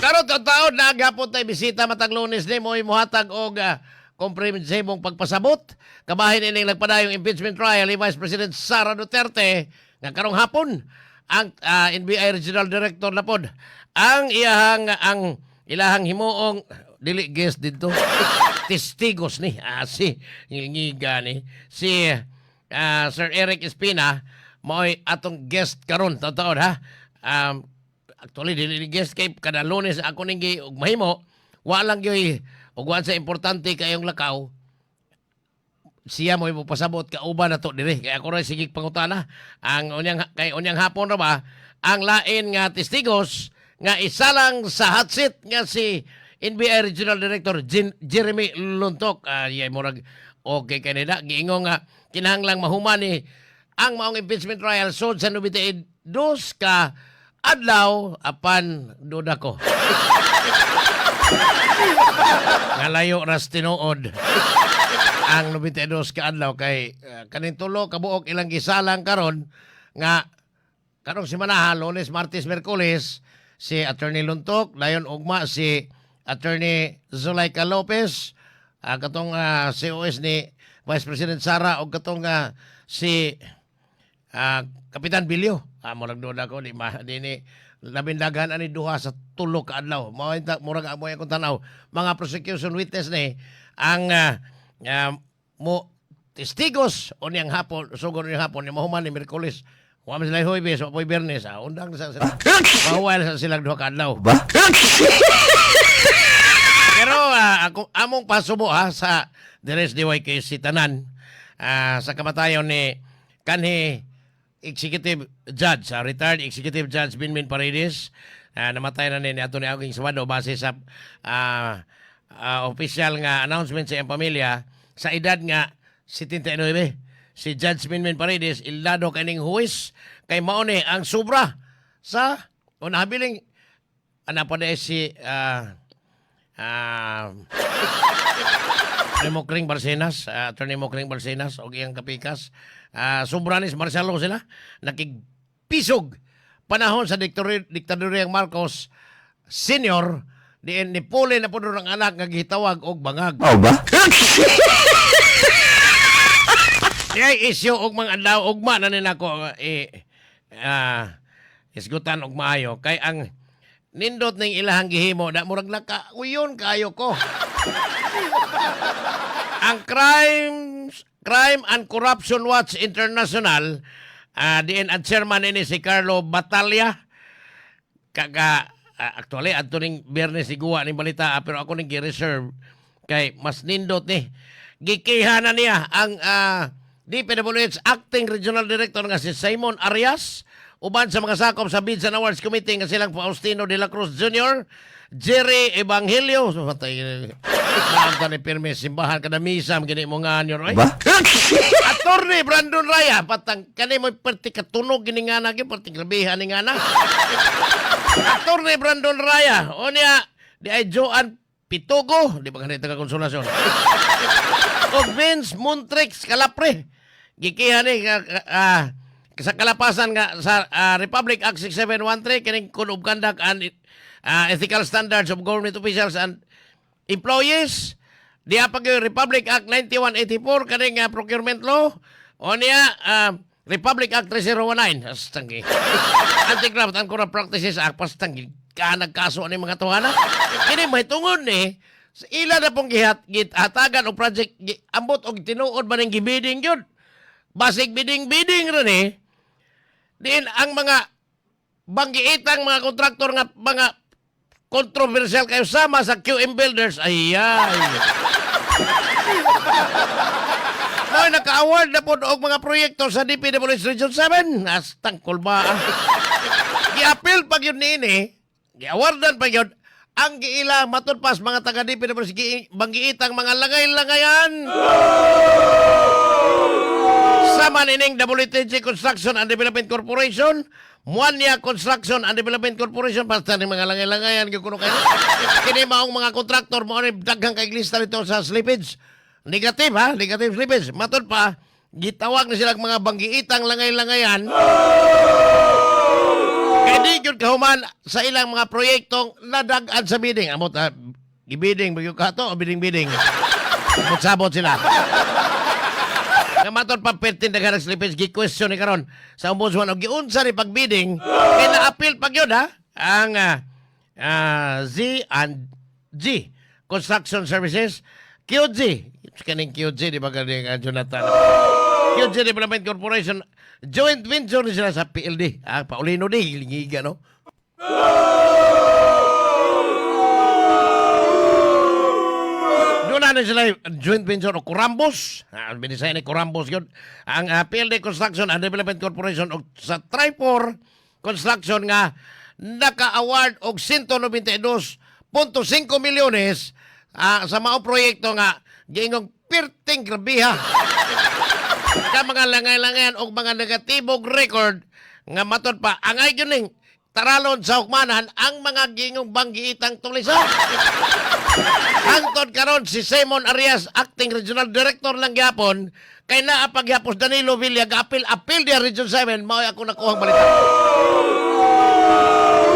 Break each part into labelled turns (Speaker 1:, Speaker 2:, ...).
Speaker 1: Karon taon na gapon tay bisita matag Lunes ni mo'y muhatag og komprehensibong pagpasabot kabahin ining nagpadayong impeachment trial ni Vice President Sara Duterte nga karong hapon ang NBI Regional Director na pod ang iyahang ang ilahang himuong dili guest didto, testigos ni si ngiga ni si Sir Eric Espina mao'y atong guest karon taon ha. Actually, dili ni guest kay kada Lunes ako ning gi og mahimo wa lang gyoy og wa sa importante kayong lakaw siya mo pasabot kauban na to diri kay ako ra sige pangutana ang unyang kay unyang hapon ra ba ang lain nga testigos nga isa lang sa hot seat nga si NBI Regional Director Jeremy Luntok. Ay murag okay kanila giingon nga kinahanglang mahuman ni ang maong impeachment trial sud sa 92 ka adlaw, apan duda ko nga layo ras tinuod ang 92 ka adlaw kay kaning tulo ka buok ilang gisalang karon nga karong semana, Lunes, Martes, Miyerkules, si Attorney Luntok, dayon ugma si Attorney Zuleika Lopez, katong COS ni Vice President Sara og katong si Kapitan Bilyo. Murag duda ko di ma di ni labing daghan ani duha sa tulo ka adlaw. Mao inta murag amoy akong tanaw. Mga prosecution witness ni ang mo testigos unyang hapon, sugod unyang hapon ni mahuman ni Miyerkules. Wa man sila Huwebes, wa po'y Biyernes. Undang sa sila. Mahuwal sa silang duha ka adlaw.
Speaker 2: Ba?
Speaker 1: Pero ako among pasubo ha sa Deres DYKC tanan sa kamatayon ni kanhi executive judge, retired executive judge Binbin Paredes. Namatay na ni ato ni aging Sabado base sa official nga announcement sa iyang pamilya sa edad nga 79. Si Judge Binbin Paredes ilado kaning huwis kay mao ni ang sobra sa o nahabiling ana pa na si Attorney Mokring Barcenas, Attorney Mokring Barcenas og iyang kapikas. Sobra ni martial law sila. Nakigpisog panahon sa diktaduriyang Marcos Senior diin ni Puli na po ang anak nga gitawag og bangag.
Speaker 2: Mao ba?
Speaker 1: Di issue og mga adlaw ugma na ni nako eh, isgutan og maayo kay ang nindot ning ilahang gihimo da murag naka uyon kayo ko. Ang Crime and Corruption Watch International, diin ang chairman ini si Carlo Battaglia kaga actually adto ning Biyernes siguwa ning balita, pero ako ning gi-reserve kay mas nindot ni gikiha na niya ang DPWH Acting Regional Director nga si Simon Arias uban sa mga sakop sa Bids and Awards Committee nga silang Faustino de la Cruz Jr., Jerry Evangelio, so, patay, naanta ni pirmi simbahan kada misa gini mo nga anyo, oy.
Speaker 2: Ba?
Speaker 1: Attorney Brandon Raya, patang kani mo perti katunog gini nga na, perti grabehan ni nga na. Attorney Brandon Raya, o niya, di ay Joan Pitugo, di ba ganito ka konsolasyon? O Vince Montrix Calapre, gikiha ni sa kalapasan nga sa Republic Act 6713 kining Code of Conduct and Ethical Standards of Government Officials and Employees. Diya pa gyud Republic Act 9184 kaning procurement law. O niya Republic Act 3019 astanggi Anti-Graft and Corrupt Practices Act, pastanggi ka nagkaso ani mga tuwana. Kini may tungod ni sa ila na pong gihat gihatagan og project gi, ambot og tinuod ba ning gibiding gyud. Basig biding-biding ra ni diin ang mga banggiitang mga kontraktor nga mga controversial kayo sama sa QM Builders. Ayay. Mo'y naka-award na po og mga proyekto sa DPWH Region 7. Astang kulba. Gi-appeal pa yun niini. Gi-awardan pa yun. Ang giila matud pas mga taga DPWH banggiitang mga langay-langayan. Sama nining WTG Construction and Development Corporation, Muanya Construction and Development Corporation, basta ni mga langay-langayan gyud kuno kayo. Kini maong mga kontraktor mao ni daghang kay lista nito sa slippage. Negative ha, negative slippage. Matud pa gitawag na silang mga banggiitang langay-langayan. Kay di gyud kahuman sa ilang mga proyektong nadag-an sa bidding. Amot, gibidding, bagyo ka to, o bidding-bidding. Sabot-sabot sila. Nga matod pa pertin daghan slippage, gi-question ni karon sa ombudsman og giunsa ni pagbidding kay na-appeal pag yun ha ang Z and G Construction Services, QG, kaning QG, di ba, kaning Jonathan QG Development Corporation, joint venture ni sila sa PLD, ah, Paulino D. Lingiga, no. Doon na sila joint venture o Corambos. Ah, binisaya ni Corambos yun. Ang PLD Construction and Development Corporation og sa Tripor Construction nga naka-award og 192.5 milyones sa mao proyekto nga giingong pirting grabiha ka mga langay-langayan og mga negatibong record nga matod pa angay gyud ning taralon sa hukmanan ang mga giingong banggiitang tulisan. Hangtod karon si Simon Arias, acting regional director lang gyapon, kay naa pagyapos Danilo Villa gaapil-apil diya Region 7, mao ako nakuhang balita.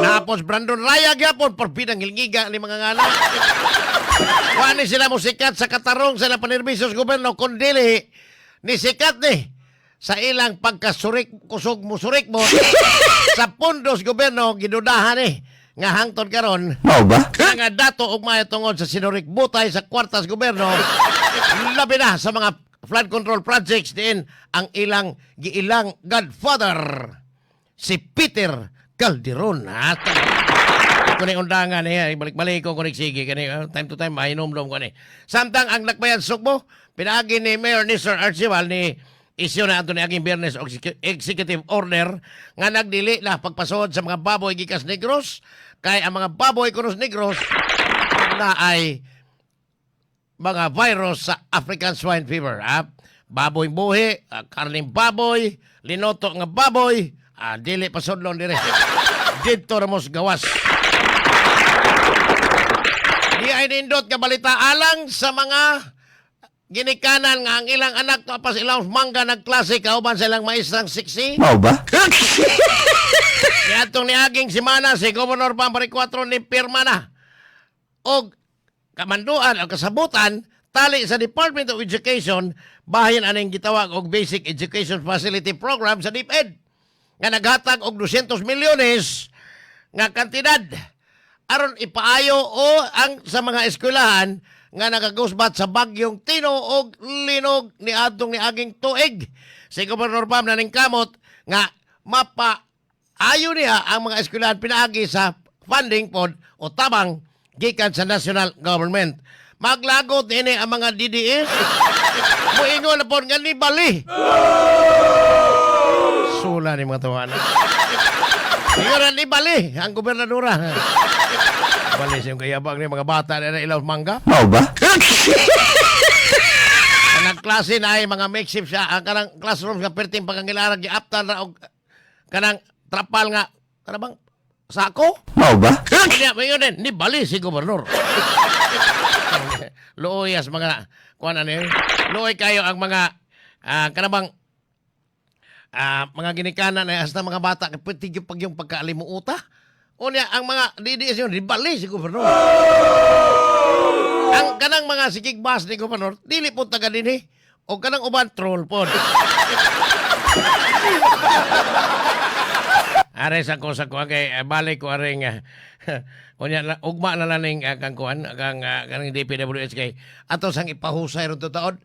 Speaker 1: Naapos Brandon Raya gyapon, porbidang hilngiga ni mga ngana. Wa ni sila mo sikat sa katarong sa ilang panerbisyo sa gobyerno, kundili ni sikat ni sa ilang pagkasurik kusog musurik mo sa pundos gobyerno, gidudahan ni nga hangtod karon
Speaker 2: Mao ba?
Speaker 1: nga dato og maayo tungod sa sinurik butay sa kwartas gobyerno, labi na sa mga flood control projects diin ang ilang giilang godfather si Peter Calderon. Ha, kuning undangan niya, balik-balik ko kuning sige kani time to time mainom-dom ko ni. Samtang ang Lakbayan Sugbo, pinaagi ni Mayor Nestor Archival, ni isyu na ato ni aging Biyernes og executive order nga nagdili na pagpasuod sa mga baboy gikas Negros, kay ang mga baboy kunos Negros na ay mga virus sa African swine fever. Ha? Baboy buhi, karning baboy, linoto nga baboy, dili pasudlon dire. Didto ra mos gawas. Di ay nindot nga balita alang sa mga ginikanan nga ang ilang anak to pas ilang mangga nagklase kauban sa ilang maestrang siksi.
Speaker 2: Mao ba?
Speaker 1: Niadtong niaging semana si Governor Bam Baricuatro ni pirma na og kamanduan o kasabutan tali sa Department of Education bahin aning gitawag og Basic Education Facility Program sa DepEd nga naghatag og 200 milyones nga kantidad aron ipaayo o ang sa mga eskwelahan nga nakagusbat sa bagyong Tino og Linog ni adtong niaging tuig. Si Gobernador Bam naningkamot nga mapaayo niya ang mga eskwelahan pinaagi sa funding pod o tabang gikan sa national government. Maglagot ini ang mga DDS. Muingon na pod nga ni bali. Sula ni mga tawanan. Ingon na ni bali ang gobernadora. Bali siyang kayabang ni mga bata na ilaw mangga.
Speaker 2: Mao ba?
Speaker 1: Ang nagklase na ay mga makeshift siya. Ang kanang classroom nga perting pagkangilarag giaptan ra og kanang trapal nga kanang bang sako.
Speaker 2: Mao ba?
Speaker 1: Kanya mayon din ni bali si gobernador. Luoyas mga kuan ano yun. Luoy kayo ang mga kanang bang mga ginikanan na hasta mga bata kay pwede yung pag yung pagkaalimuota. Unya ang mga DDS yun, di bali si gobernador. Ang kanang mga sikig bus ni gobernador, dili po taga dinhi. O kanang uban troll po. Are sa ko sa kuan kay balik ko aring unya na, ugma na lang ning kang kuan kang kanang DPWH kay ato sang ipahusay ron taon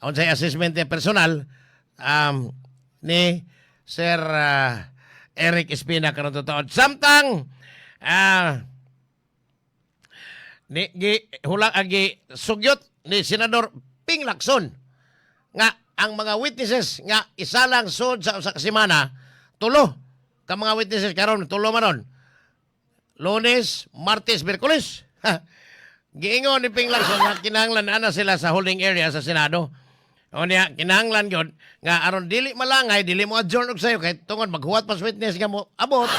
Speaker 1: unsay assessment niya personal ni Sir Eric Espina karon taon. Samtang ni gi hulang agi sugyot ni Senador Ping Lacson nga ang mga witnesses nga isalang sud sa usa ka semana, tulo ka mga witnesses karon, tulo man ron, Lunes, Martes, Miyerkules. Giingon ni Ping Lacson nga kinahanglan ana sila sa holding area sa Senado. O niya, kinahanglan gyud nga aron dili malangay, dili mo adjourn og sayo kay tungod maghuwat pas witness nga mo abot.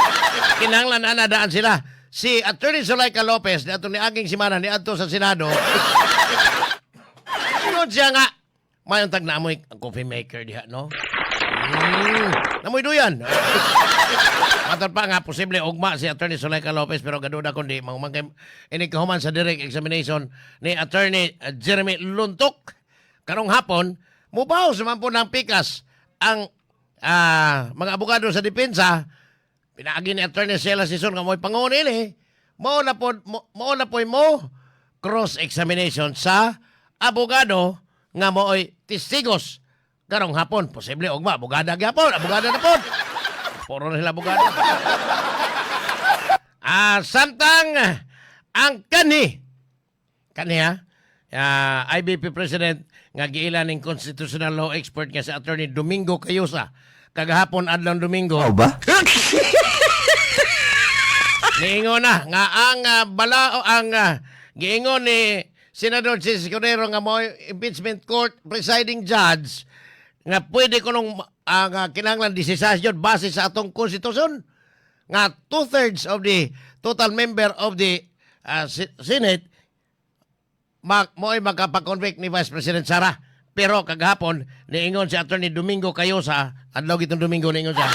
Speaker 1: Kinahanglan ana daan sila. Si Attorney Zuleika Lopez niadtong niaging semana niadto sa Senado. Ingon siya nga, mayong tag naamoy ang coffee maker diha, no? Namoy duyan. Matod pa nga posible ugma si Attorney Zuleika Lopez, pero gaduda kundi mahuman kay ini kahuman sa direct examination ni Attorney Jeremy Luntok karong hapon, mubaw sa man po ng pikas ang mga abogado sa depensa pinaagi ni Attorney Sheila Sison nga mo'y pangunin eh. Mao na po'y mo cross examination sa abogado nga mo'y testigos karong hapon. Posible ugma abogada gyapon, abogada na pod. Puro na sila abogado. Samtang ang kani kani ha, IBP President nga giila ning constitutional law expert nga si Attorney Domingo Cayosa kagahapon, adlaw Domingo.
Speaker 2: Mao ba?
Speaker 1: Niingon na nga ang balao ang giingon ni Senador Chiz Escudero nga mo impeachment court presiding judge nga pwede kunong ang kinahanglan desisyon base sa atong konstitusyon nga two-thirds of the total member of the Senate mo'y makapag-convict ni Vice President Sara. Pero kagahapon, niingon si Attorney Domingo Cayosa, adlaw gitong Domingo, niingon siya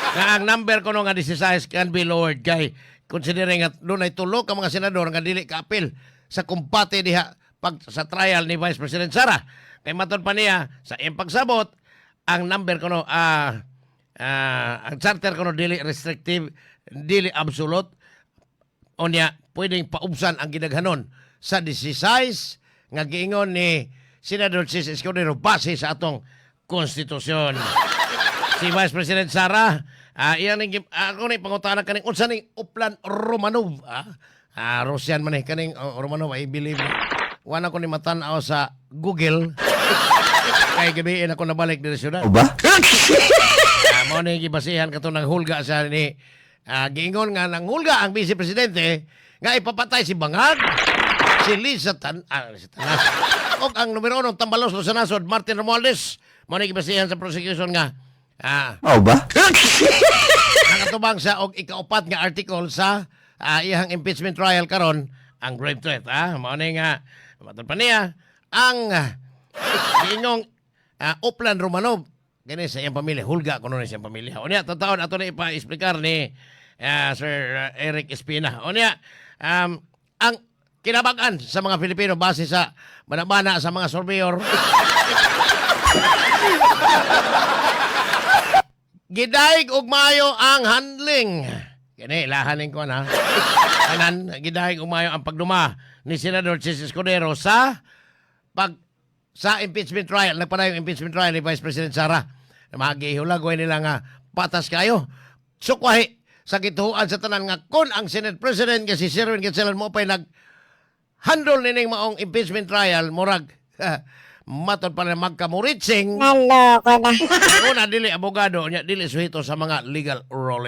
Speaker 1: nga ang number kuno nga 16 can be lowered kay considering nga dunay tulo ka mga senador nga dili kaapil sa kumbate diha pag sa trial ni Vice President Sara. Kay matod pa niya sa iyang pagsabot, ang number kuno ang charter kuno dili restrictive, dili absolute. Unya pwedeng paubsan ang gidaghanon sa 16 nga giingon ni Senador Chiz Escudero base sa atong konstitusyon. Si Vice President Sara, iyang ning ako ni pangutana kaning unsa ning Oplan Romanov, ah? Russian man eh kaning Romanov, I believe. Wala ko ni matan-aw sa Google. Kay gabiin ako nabalik diri syudad.
Speaker 2: Mao ba?
Speaker 1: Mao ni gibasihan kato nang hulga sa ni giingon nga nang hulga ang vice presidente nga ipapatay si Bangag, si Lisa Lisa Tanas, og ang numero uno tambalos sa nasod, Martin Romualdez. Mao ni gibasihan sa prosecution nga
Speaker 2: Mao ba?
Speaker 1: nakatubang sa og ikaupat nga article sa iyang impeachment trial karon, ang grave threat. Mao ni nga matod pa niya ang giingong Oplan Romanov kini sa iyang pamilya, hulga kuno ni sa iyang pamilya. Unya taon ato na ipa-explicar ni Sir Eric Espina. Unya ang kinabag-an sa mga Pilipino base sa manabana sa mga surveyor, gidayeg og maayo ang handling. Kini ilahanin ko na. Tanan, gidayeg og maayo ang pagduma ni Senador Chiz Escudero sa pag sa impeachment trial. Nagpadayong impeachment trial ni Vice President Sara. Magihulagoy nila nga patas kayo. Sukwahi sa gituohan sa tanan nga kon ang Senate President nga si Sherwin Gatchalian mo pa'y nag handle nining maong impeachment trial, murag matod pa na magkamuritsing.
Speaker 3: Naloko na.
Speaker 1: Una, dili abogado, nya dili suhito sa mga legal ruling.